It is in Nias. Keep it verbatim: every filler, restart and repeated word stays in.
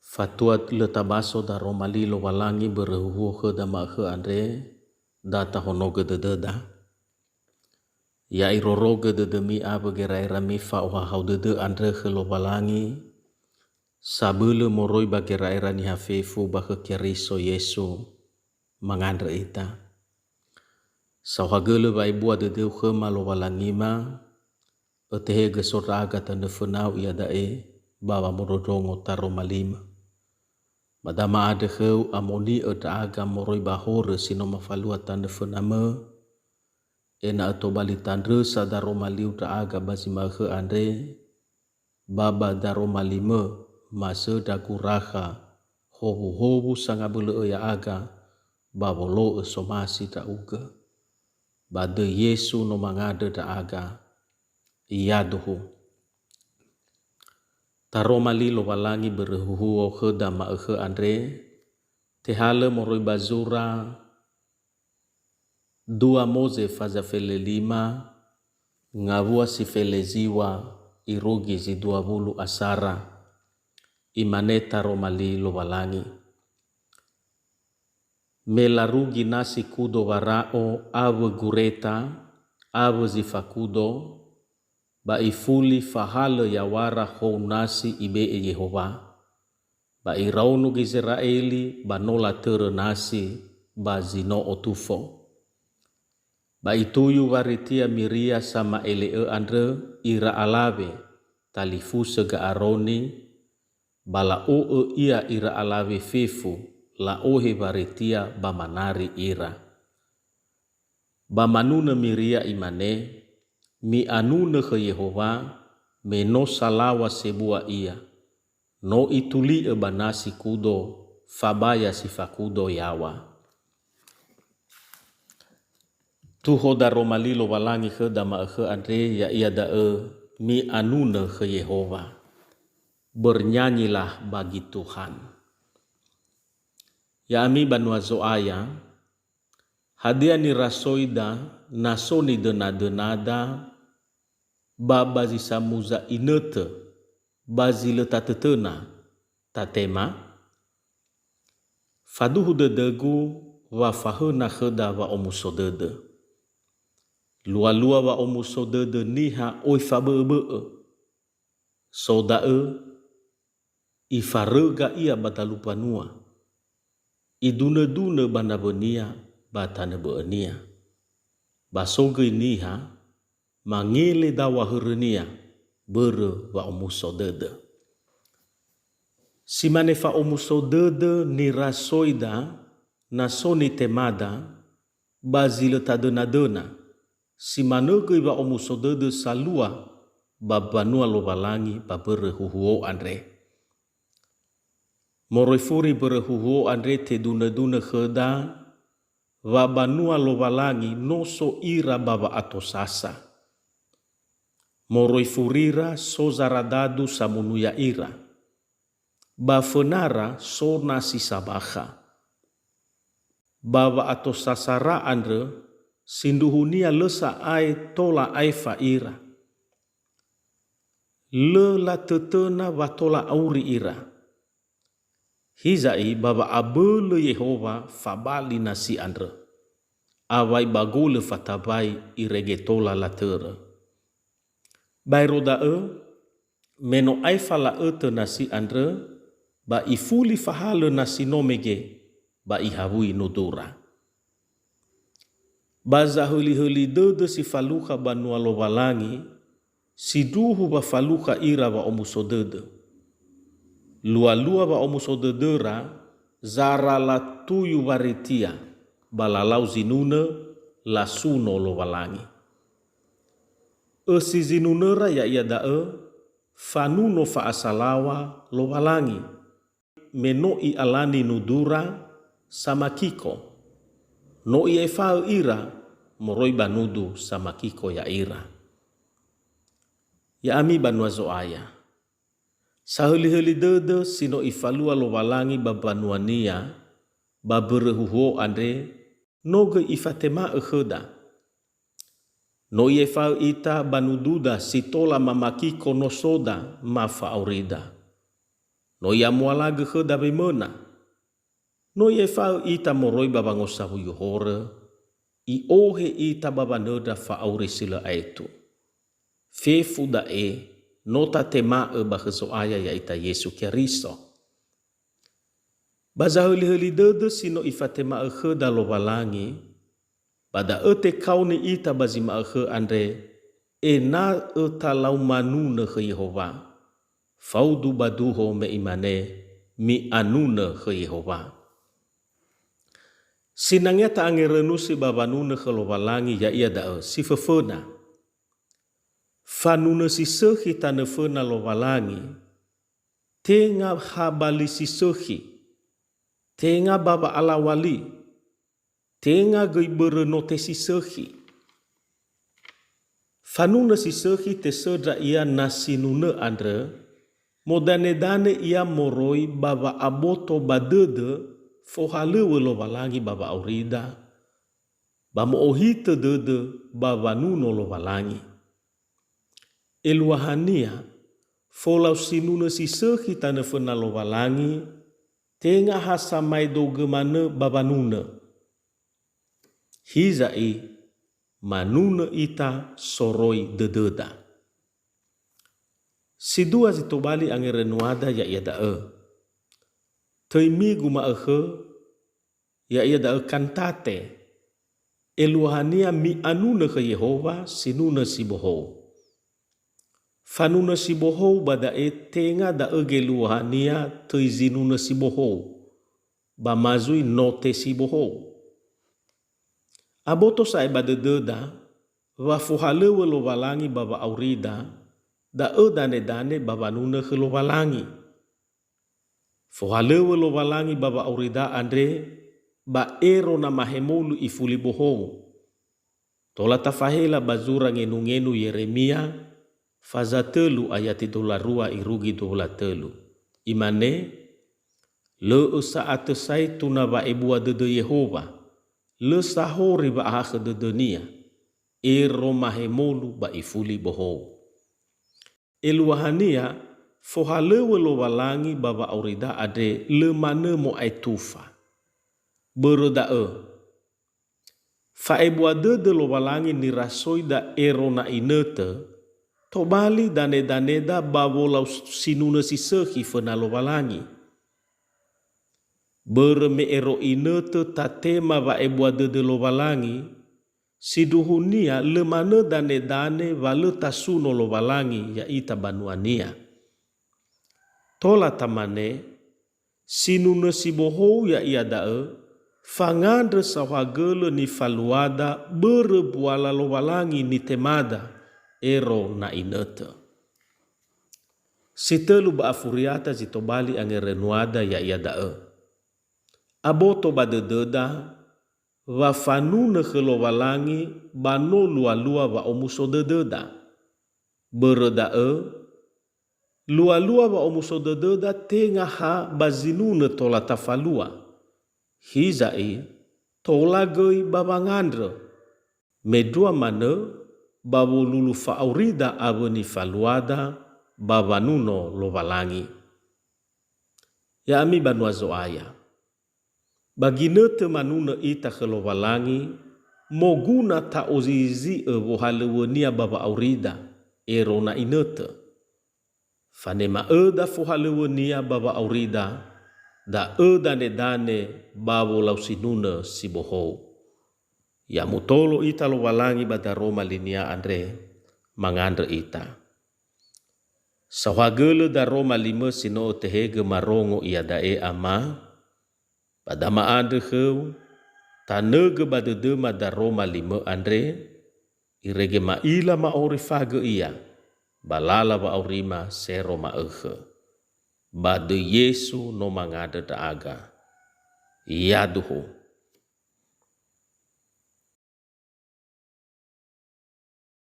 Fatua lö tabaso daroma li Lowalangi börö huhuo khöda ma'ökhö andre, da tahonogö dödöda. Ya'irorogö dödömi awö gera'erami fa'ohahau dödö andrö khö Lowalangi, sabölö moroi ba gera'era niha fefu ba khö Keriso Yesu, mangandrö ita. Saohagölö wa'ebua dödöu khöma Lowalangima, ötehegö so ndra'aga tanö fönau iada'e ba wamondrondrongo taroma limö. Ba da ma'andrö khöu amoni'ö ndra'aga moroi ba horö si no mafalua tanö fönamö, ena'ö tobali tandrösa daroma liu ndra'aga ba zi ma'ökhö andre, ba ba daroma limö masöndra gurakha howuhowu sangabölö'ö ya'aga ba wolo'ö somasi ndra'ugö. Ba döi Yesu no mangandrö ndra'aga. Yaduhu. Taroma li Lowalangi börö huhuo khöda ma'ökhö andre, tehalö moroi ba zura dua Moze faza fele lima, ngawua si fele ziŵa irugi zi dua wulu asara. Imane taroma li Lowalangi, "Me larugi nasi kudo wara'o awö gureta, awö zi fakudo, ba ifuli fahalö yaw̃ara hou nasi ibe'e Yehowa, ba iraono Gizera'eli ba no latörö nasi ba zi no otufo. Ba ituyu waritia Miria sama'ele'ö andrö ira alawe talifusö Ga'aroni, ba la'o'ö ia ira alawe fefu, la'ohe waritia ba manari ira." Ba manunö Miria imane, "Mi'anunö khö Yehowa, me no salaŵa sebua ia. No ituli'ö ba nasi kudo, fabaya si fakudo yaw̃a." Tuho daroma li Lowalangi khöda ma'ökhö andre, ya'ia da'ö, "Mi'anunö khö Yehowa." Bernyanyilah bagi Tuhan. Ya'ami banua Zo'aya, hadia nirasoida na so nidöna-dönada ba ba zi samuza inötö, ba zi lö tatötöna, tatema? Faduhu dödögu wa fahöna khöda wa'omuso dödö. Lualua wa'omuso dödö niha oi fabö'öbö'ö. So da'ö, ifaröga ia ba dalu mbanua, idunödunö ba nawönia ba tanö bö'önia. Ba so göi niha mangele daw̃a hörönia börö wa'omuso dödö. Si mane fa'omuso dödö nirasoida na so nitemada ba zi lö tadöna-döna, si manö göi wa'omuso dödö salua ba mbanua Lowalangi ba börö huhuo andre. Moroi furi börö huhuo andre tedunödunö khöda wa mbanua Lowalangi no so ira ba wa'atosasa. Moroi furira so zaradadu samunu ya'ira, ba fönara so nasi sabakha. Ba wa'atosasara andrö, sindruhunia lö sa'ae tola aefa ira. Lö latötöna wa tola auri ira. Hiza'i ba wa'abölö Yehowa fabali nasi andrö. Awai ba golö fatabai irege tola latörö. Baero da'ö, me no aefa la'ötö nasi andrö, ba ifuli fahalö nasi no mege, ba ihawui nudura. Ba zahölihöli dödö si falukha banua Lowalangi, sindruhu wa falukha ira wa'omuso dödö. Lualua wa'omuso dödöra, zara latuyu waritia, ba lalau zinunö, lasuno Lowalangi. Ösi zinunöra ya'ia da'ö, fanuno fa'asalaŵa Lowalangi, me no i'alani nudura samakiko. No i'aefa'ö ira moroi ba nudu samakiko ya'ira. Ya'ami banua Zo'aya, sahölihöli dödö si no ifalua Lowalangi ba mbanuania ba börö huhuo andre, no göi ifatema'ö khöda. No i'aefa'ö ita ba nududa si tola mamakiko nosoda ma fa'aurida. No i'amualagö khöda wemöna. No i'efa'ö ita moroi ba wangosawuyu horö, i'ohe ita ba wanöndra fa'auri si lö aetu. Fefu da'e no tatema'ö ba khö Zo'aya ya'ita Yesu Keriso. Ba zahölihöli dödö si no Ifatema'ö khöda Lowalangi, ba da'ö tekaoni ita ba zi ma'ökhö andre, ena'ö talau manunö khö Yehowa. Faudu ba duho me imane, "Mi'anunö khö Yehowa." Sinangea ta'angerönusi ba wanunö khö Lowalangi, ya'ia da'ö si föföna. Fanunö si sökhi tanö föna Lowalangi, tenga ha ba li si sökhi, tenga ba wa'alaw̃a li, tenga göi börö no tesisökhi. Fanunö si sökhi tesöndra ia na sinunö andrö, modanedane ia moroi ba wa'aboto ba dödö fohalöŵö Lowalangi ba wa'aurida, ba mo'ohitö dödö ba wanuno Lowalangi. Eluahania, folau sinunö si sökhi tanö föna Lowalangi, tenga ha samaedogö manö ba wanunö. Hiza'i, manunö ita soroi dödöda. Si dua zi tobali angerönuada ya'ia da'ö: Töi migu ma'ökhö, ya'ia da'ö kantate. Eluahania mi'anunö khö Yehowa sinunö si bohou. Fanunö si bohou ba da'e tenga da'ö geluahania töi zinunö si bohou, ba ma zui no tesibohou. Aboto sa'ae ba dödöda wa fohalöŵö Lowalangi ba wa'aurida, da'ö danedane ba wanunö khö Lowalangi. Fohalöŵö Lowalangi ba wa'aurida andre ba ero na mahemolu ifuli bohou. Tola tafahela ba zura ngenungenu Yeremia, faza tölu ayati dua wulu a rua irugi dua wulu a tölu. Imane, "Lö'ö sa'atö saetu na wa'ebua dödö Yehowa, lö sahori wa'ahakhö dödönia, ero mahemolu ba ifuli bohou." Eluahania, fohalöŵö Lowalangi ba wa'aurida andre lö manö mo'aetufa. Börö da'ö, fa'ebua dödö Lowalangi nirasoida ero na inötö, tobali danedaneda ba wolau sinunö si sökhi föna Lowalangi. Börö me ero inötö tatema wa'ebua dödö Lowalangi, sindruhunia lö manö danedane wa lö tasuno Lowalangi ya'ita banuania. Tola tamane, sinunö si bohou ya'ia da'ö, fangandrö saohagölö nifaluada börö buala Lowalangi nitemada ero na inötö. Si tölu ba afuriata zi tobali angerönuada ya'ia da'ö: Aboto ba dödöda, wa fanunö khö Lowalangi ba no lualua wa'omuso dödöda. Börö da'ö, lualua wa'omuso dödöda tenga ha ba zinunö tola tafalua. Hiza'i, tola göi ba wangandrö. Mendrua manö ba wolulu fa'aurida awö nifaluada ba wanuno Lowalangi. Ya'ami banua Zo'aya. Ba ginötö manunö ita khö Lowalangi, moguna ta'ozizi'ö wohalöŵönia ba wa'aurida, ero na inötö. Fanema'öda fohalöŵönia ba wa'aurida, da'ö danedane ba wolau sinunö si bohou. Ya mutolo ita Lowalangi ba daroma linia andre, mangandrö ita. Saohagölö daroma limö si no ötehegö marongo iada'e, Ama, ba da ma'andrö khöu, tanögö ba dödöma daroma limö andre, irege ma'ila ma'orifagö ia ba lala wa'aurima sero ma'ökhö. Ba döi Yesu no mangandrö ndra'aga. Yaduhu.